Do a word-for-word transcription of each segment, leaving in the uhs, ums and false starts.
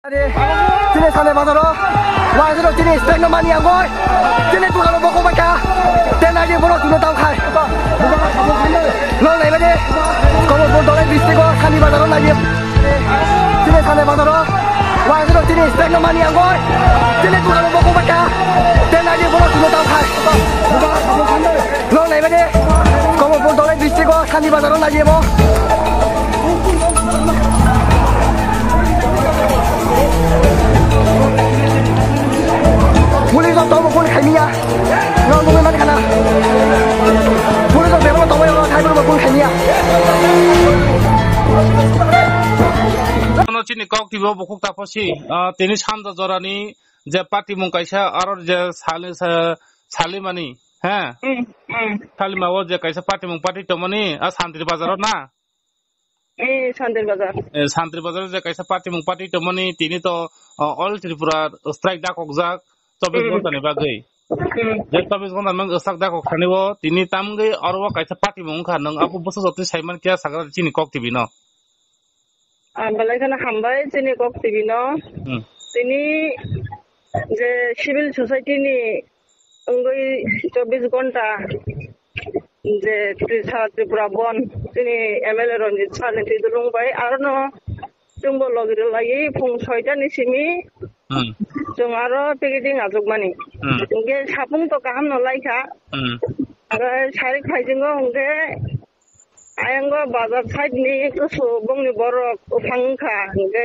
Chini Sani Bazar o, waisano chini strike no mani angoi. Chini dukano bokok bai kha. Ten aje borok chwngno tang khai. Nong nai bade, Komolpur Dolai district o Sani Bazar o nai. Chini Sani Bazar o, waisano chini strike no mani angoi. Chini dukano bokok bai kha. Ten aje borok chwngno tang khai. Nong nai bade, Komolpur Dolai district o Sani Bazar o nai mo. Police rok tongbo phone khaimiya. Nong nugwi mankha na. Police rok bebak tongbai rok khai borok phone khaimiya. Ano chini kok tibo bukuk taposi, ah, tini sanda jorani je patimung kaisa aro je sali, sa-, salimani, he? Mm, mm. Salimao je kaisa patimung pati tongmani, a Santri Bazaro na? Eh, Santri Bazar. Eh, Santri Bazar je kaisa patimung pati tongmani, tini to, o, All Tripura strike dakokjak, chobbish Mm. ghonta ni bagwi. Mm. Je chobbish ghonta nang sak dakok thani o, tini tamgwi oro o kaisa patimung wngkha, nang abo bwsa jotoni saiman kya sakha chini kok tibi no. Ah, belai kheno hambai chini kok tibi no. Hmm. Tini je civil society ni wngwi chobbish ghonta je Tri-, sara Tripura bon chini M L A Ranjit Sani twi dulung bai aro no chwngbo logi rwlaiwi phung soita ni simi Hmm. chwng aro picketing achukmani. Hmm. Hwnkhe sapung to kaham no laikha. Hmm. Aro sarik phaisingo hwnkhe Ayang o bazar side ni kusu bongni borok uphang wngkha, hingke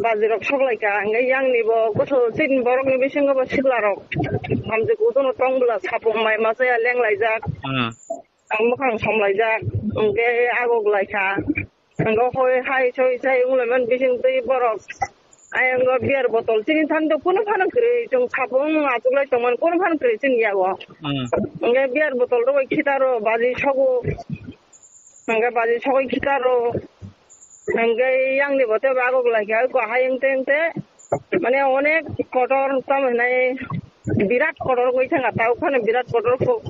baji rok sok lai kha, hingke yang ni bo kusu chini borok ni bisingo bo sikla rok hamjik udono tong bwla sapung mai masa ya leng lai jak, Hmm. ang mwkhang som lai jak, hingke agok lai kha, hingke hoi hai soi sai wng lai man bising twi borok. Ayang o beer botol chini thani do kunu phano kwrwi, chwng sapung achuk lai tongmani kunu phano kwrwi chini yago. Hmm. Hingke beer botol rok bai khitaro baji sogo. Hingke baji sogwi khitaro. Hingke yang ni bo tei bagok lai kha ko hai hingte hingte. Mane onek kotor tamo hinai birat kotor wngwi thangkha tao phano birat kotor kho.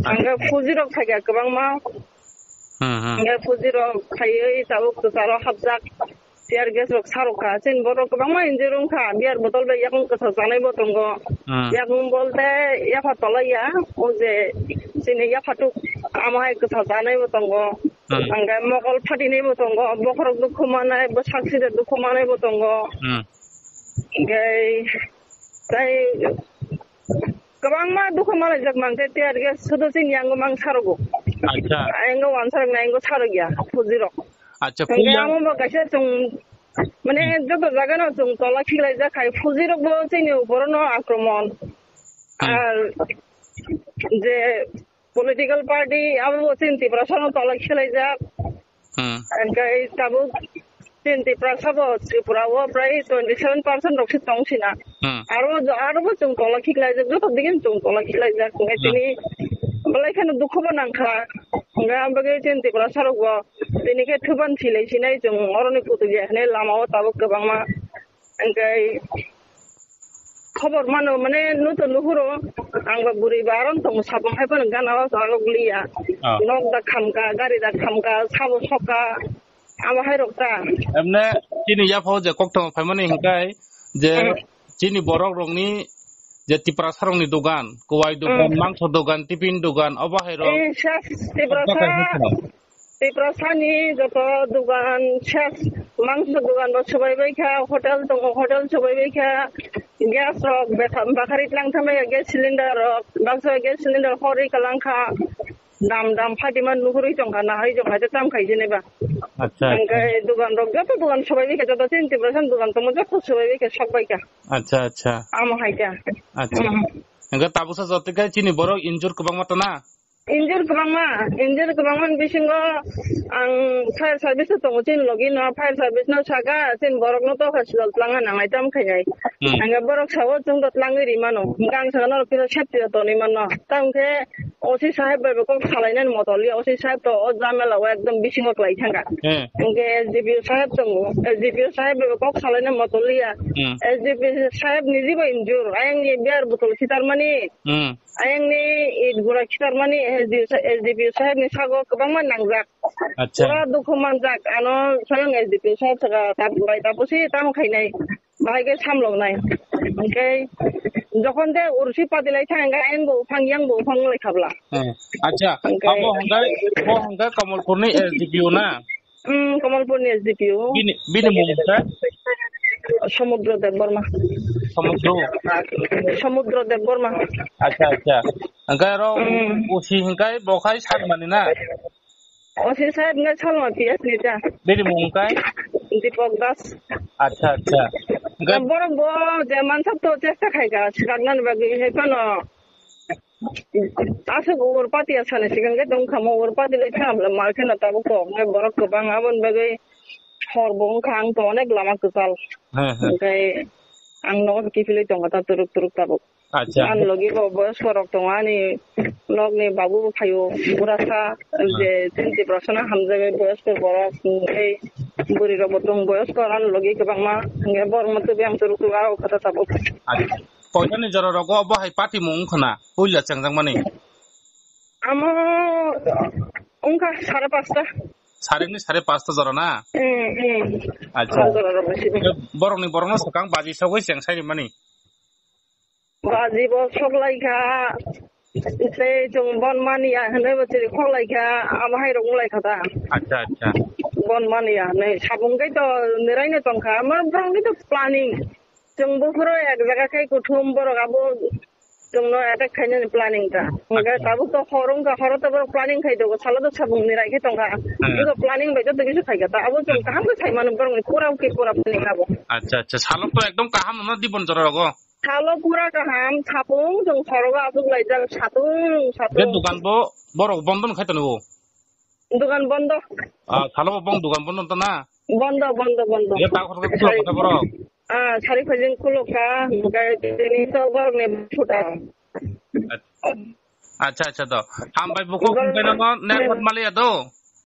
Hingke fuji rok phaikha kwbangma. Hmm, hmm. Hingke fuji rok khaiwi tabuk kwcharo hapjak. Tear gas rok sarok kha. Chini borok kwbangma injure wng kha. Beer botol bai yakung kwsa chanai bo tongo. Hmm. Yakung bolte yapha tolai ya. O je chini yapha tuk amo hai kwsa chanai bo tongo. Hmm. Hingke mokol phatinai bo tongo. Bokhorok dukhu manai, bwsak sida dukhu manai bo tongo. Hmm. Hingke tai kwbangma dukhu malaijak mang khe tear gas sudu chini yango mang sarogo. Acha. Yango wansarok na yango sarok ya, fuji rok. Acha, Hingke puya. Amo bo kaisa chwng, mane, Hmm. Joto jaga no chwng tola khiklaijak khai, fuji rok bo chini upor no akromon. Hmm. Ar je political party abo bo chini Tiprasa no tola khiklaijak. Hmm. Hingke tabuk chini Tiprasa bo Tripura o prai twenty seven percent rok se tong sina. Hmm. Aro, aro bo chwng tola khiklaijak, joto dige chwng tola khiklaijak. Hingke Hmm. Tini belai kheno dukhu bo nang kha. Hingke ang bagwi chini Tiprasa rok bo tini khe thuban silai sinai chwng oroni kutu je hinui lama o tabuk kwbangma. Hingke khobor mano, mane, nuto nuhuro, ang ba bwrwi ba aron tongo, sapung hai phano gana o tongo liya. Ah. Nok da khamka, gari da khamka, sabo sokka, abo hai rok ta. Emne, chini yaphao je kokthoma phaimani hingkai, je Hmm. chini borok rokni je Tiprasa rokni dogan, kwai dogan, Hmm. mangso dogan, tiffin dogan, obo hai rok. Eh, sas, Tiprasa. Tiprasani joto dogan, sas, mangso dogan bo swbai bai kha, hotel tongo, hotel swbai bai kha, gas rok betha-, bakhari tlang thamai ya, gas cylinder rok, baksa gas cylinder horwi kalang kha, dam dam phatima nuhurwi tong kha, nahai jong hai tam khai jene ba. Acha, acha. Hingke dogan rok joto dogan swbai bai kha, joto chini Tiprasani dogan tongo joto swbai bai kha, sok bai kha. Acha, acha. Amo hai kha. Acha. Hmm. Hingke tabuksa joto khe chini borok injure kwbangma tana? Injure kwbangma, injure kwbangmani bisingo ang fire service o tongo chini logi no, fire service no saka chini borok no to hospital twlangna nangnai tamo khainai. Hmm. Ang borok sao chwng to twlangwi ri mano, hingke ang saka norok kisa safety o tonwi mano. Tamo khe O C saheb bai bo kok salainani motoliya, O C saheb to o jamela o ekdom bisingo kwlai thangkha. Hmm. Hwnkhe S D P O saheb tongo, S D P O saheb bai bo kok salainani motoliya. Hmm. S D P O saheb niji bo injure, ayang ni beer botol khitarmani, Hmm. ayang ni it gura khitarmani S D P O sa-, S D P O saheb ni sago kwbangma nangjak. Acha. Pura dukhu manjak, ano soyang S D P saheb saka tap bai tapusi tamo khainai, bahai khe samloknai. Hwnkhe jokhon de ursi padilai thang, hwnkhe ayang bo uphang, yang bo uphang wnglaikha bla. Hmm. Acha, Hwnkhe abo hwnkhe, bo hwnkhe Kamalpurni S D P O na? Hmm, Kamalpurni S D P O. Bini, bini mung hwnkhe? Samudra Debbarma. Samudra? Samudra Debbarma. Acha, acha. Hwnkhe aro Hmm. O C hwnkhe bo khai sanmani na? O C saheb ngai salma P S ni ta. Bini mung kai? Deepak Das. Acha, acha. Ga- Borok bo je mansak to chesta khai ka, swkaknani bagwi hai phano. Aswk ur pati asani swkang khe tong kha mo, ur pati lai kha amla mal khe no tabuk to. Ngai borok kwbang aboni bagwi hor bo wng kha, ang to onek lama kwtal. He, he. Hwnkhe ang nogo kiphilwi tongo ta turuk turuk tabuk. Acha. Ani logi bo boyosko rok tongo, ani nokni babu bo phaio, burasa, je chini Tiprasano hamjagwi boyosko borok, tei bwrwi rok bo tongo boyosko, ani logi kwbangma, hwnkhe borokno tubui ang turuk turuk aro kha ta tabuk. Acha. Koitani jora rogo bo hai party mung wngkha na, puila chengjakmani? Amo wngkha sare pasta. Sare ni sare pasta jora na? Hmm, hmm. Acha. Jora rok bisi. Borokni borokno swkang baji sogwi cheng sai rimani? Baji bo sok lai kha, tei chwng bon mani ya hwnwi bo chiri khok lai kha, abo hai rok wng lai kha ta. Acha, acha. Bon mani ya hwnwi sabung kai to nirai no tong kha, amar borok ni to planning. Chwng buphuru ek jaga khai kuthum borok abo chwngno attack khainani planning ta. Hwnkhe Acha. Tabuk to hor wng kha, horo to borok planning khai tongo, salo to sabung nirai khe tong kha. Hmm. Abo planning bai to twi kisa khai kha ta. Abo chwng kaham khe sai mano borok ni pura ke pura planning abo. Acha, acha. Salo to ekdom kaham no dibon jora rogo. Salo pura kaham, sapung chwng sorogo aswk laijak, satung, satung. Je dukan bo borok bondo no khai tono bo? Dukan bondo. Ah, salo bo bong dukan bondo to na? Bondo, bondo, bondo. Je ta khorok khorok kota borok? Ah, sari khajing kulo ka, bukai tini to borok ni phuta. Acha, acha to. Hambai bukhuk Gor- hwnkhe no nek mali ya do.